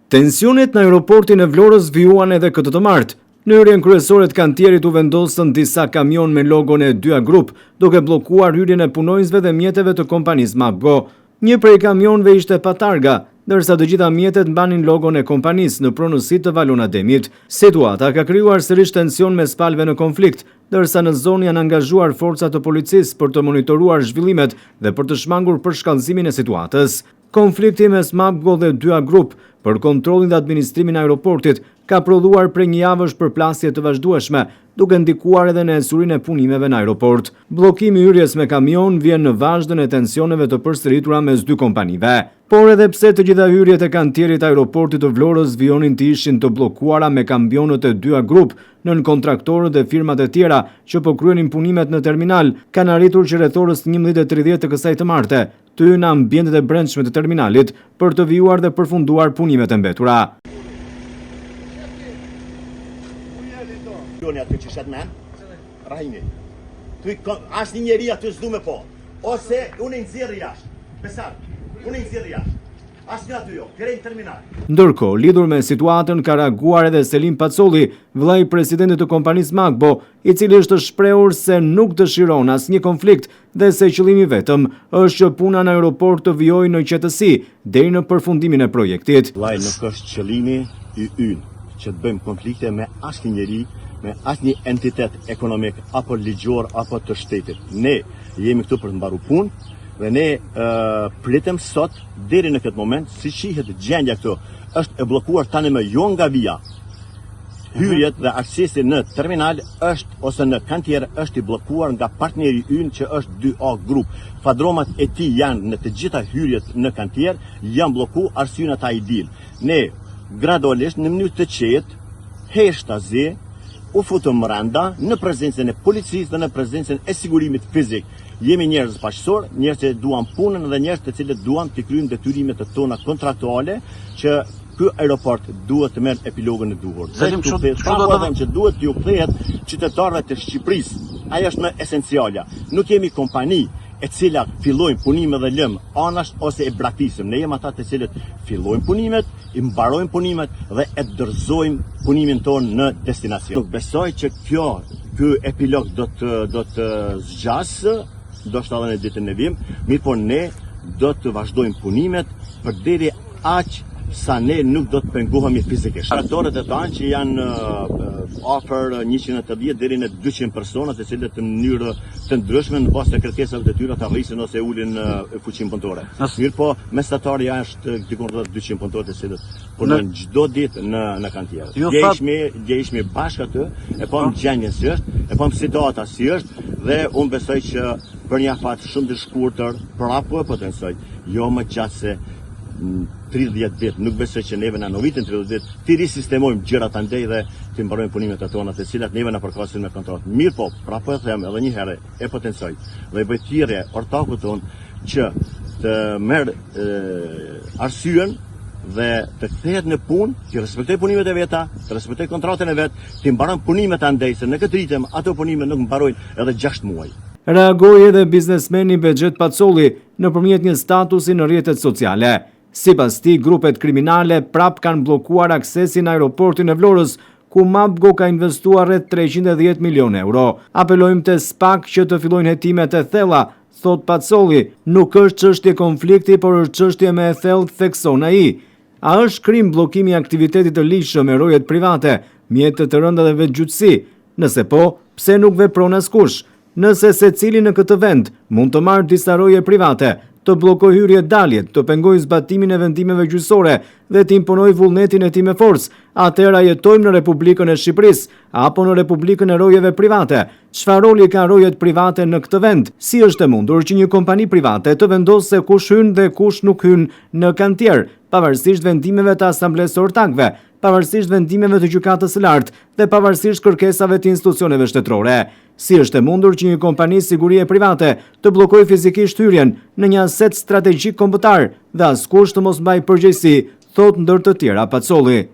Tensionet në aeroportin e Vlorës vijuan edhe këtë të martë. Në hyrjen kryesore të kantierit u vendosën disa kamionë me logon e 2A Group, duke bllokuar hyrjen e punonjësve dhe mjeteve të kompanisë Mapgo. Një prej kamionëve ishte pa targa, ndërsa të gjitha mjetet mbanin logon e kompanisë në pronësi të Valon Ademit. Situata ka krijuar sërish tension mes palëve në konflikt, ndërsa në zonë janë angazhuar forca të policisë për të monitoruar zhvillimet dhe për të shmangur përshkallëzimin e situatës. Konflikti mes Mapgo dhe 2A Group për kontrollin dhe administrimin e aeroportit ka prodhuar prej një javësh përplasje të vazhdueshme, duke ndikuar edhe në ecurinë e punimeve në aeroport. Bllokimi i hyrjes me kamion vjen në vazhdën e tensioneve të përsëritura mes dy kompanive. Por edhe pse të gjitha hyrjet e kantierit të aeroportit të Vlorës vijonin të ishin të bllokuara me kamionët e 2A Group, nënkontraktorët dhe firmat e tjera që po kryenin punimet në terminal kanë arritur që rreth orës 11:30 të kësaj të marte të hyjnë në ambientet e brendshme të terminalit për të vijuar dhe përfunduar punimet e mbetura. Joni aty që shet men, Rahimi. Ty asnjë njeri aty s'du me po. Ose unë i nxjerr jashtë. Besar, unë i nxjerr jashtë. Asnjë aty jo, krejt në terminal. Ndërkohë, lidhur me situatën ka reaguar edhe Selim Pacolli, vëllai i presidentit të kompanisë Magbo, i cili është shprehur se nuk dëshiron asnjë konflikt dhe se qëllimi i vetëm është që puna në aeroport të vijojë në qetësi deri në përfundimin e projektit. Vllai nuk është qëllimi i ynë që të bëjmë konflikte me asnjë njeri, me asnjë entitet ekonomik apo ligjor apo të shtetit. Ne jemi këtu për të mbaru punë dhe ne pritëm sot deri në këtë moment, si shihet gjendja këtu, është e bllokuar tani më jo nga vija, Hyrjet dhe aksesi në terminal është ose në kantier është i bllokuar nga partneri ynë që është 2A Group. Fadromat e tij janë në të gjitha hyrjet në kantier, janë blloku, arsyen ata i dinë. Ne gradualisht në mënyrë të qetë, heshtazi, u futëm mrenda në prezencën e policisë dhe në prezencën e sigurimit fizik. Jemi njerëz paqësor, njerëz që duam punën dhe njerëz të cilët duam të kryejmë detyrimet tona kontraktuale që Ky aeroport duhet të merr epilogun e duhur. Dhe t'u kthehet, pra po them që duhet t'ju kthehet qytetarëve të Shqipërisë. Ajo është më esencialja. Nuk jemi kompani e cila fillojmë punime dhe lëmë anash ose e braktisim. Ne jemi ata të cilët fillojmë punimet, i mbarojmë punimet dhe e dorëzojmë punimin tonë në destinacion. Nuk besoj që kjo, ky epilog do të do të zgjasë, ndoshta edhe në ditën në vijim, mirëpo ne do të vazhdojmë punimet për deri aq sa ne nuk do të pengohemi fizikisht. Operatorët e tanë që janë afër 180 deri në 200 persona, të cilët në mënyrë të ndryshme në bazë të kërkesave të tyre ta rrisin ose ulin fuqinë punëtore. Mirëpo, mesatarja është diku rreth 200 punëtorë të cilët punojnë çdo ditë në në kantier. Dje ishmi, dje ishmi bashkë aty, e pamë po. gjendjen si është, e pamë situata si është dhe unë besoj që për një afat shumë të shkurtër, prapë po e potencoj, jo më gjatë se 30 ditë, nuk besoj që neve na nevojiten 30 ditë, t'i risistemojmë gjërat andej dhe t'i mbarojmë punimet e tona të cilat neve na përkasin me kontratë. Mirëpo, prapë po e them edhe një herë, e potencoj dhe i bëj thirrje ortakut tonë që të merr arsyen dhe të kthehet në punë, të respektojë punimet e veta, të respektojë kontratën e vet, t'i mbaron punimet andej se në këtë ritëm ato punime nuk mbarojnë edhe 6 muaj. Reagoi edhe biznesmeni Behgjet Pacolli nëpërmjet një statusi në rrjetet sociale. Sipas tij, grupet kriminale prapë kanë bllokuar aksesin në aeroportin e Vlorës, ku Mapgo ka investuar rreth 310 milionë euro. Apelojmë te SPAK që të fillojnë hetimet e thella, thotë Pacolli. Nuk është çështje konflikti, por është çështje më e thellë, thekson ai. A është krim bllokimi i aktivitetit të ligjshëm me rojet private, mjete të rënda dhe vetëgjyqësi? Nëse po, pse nuk vepron askush? Nëse secili në këtë vend mund të marrë disa roje private, të bllokojë hyrje-daljet, të pengojë zbatimin e vendimeve gjyqësore dhe të imponojë vullnetin e tij me forcë, atëherë a jetojmë në Republikën e Shqipërisë apo në Republikën e Rojeve Private? Çfarë roli kanë rojet private në këtë vend? Si është e mundur që një kompani private të vendosë se kush hyn dhe kush nuk hyn në kantier, pavarësisht vendimeve të Asamblesë së Ortakëve, pavarësisht vendimeve të Gjykatës së Lartë dhe pavarësisht kërkesave të institucioneve shtetërore? Si është e mundur që një kompani sigurie private të bllokojë fizikisht hyrjen në një aset strategjik kombëtar dhe askush të mos mbajë përgjegjësi, thotë ndër të tjera Pacolli.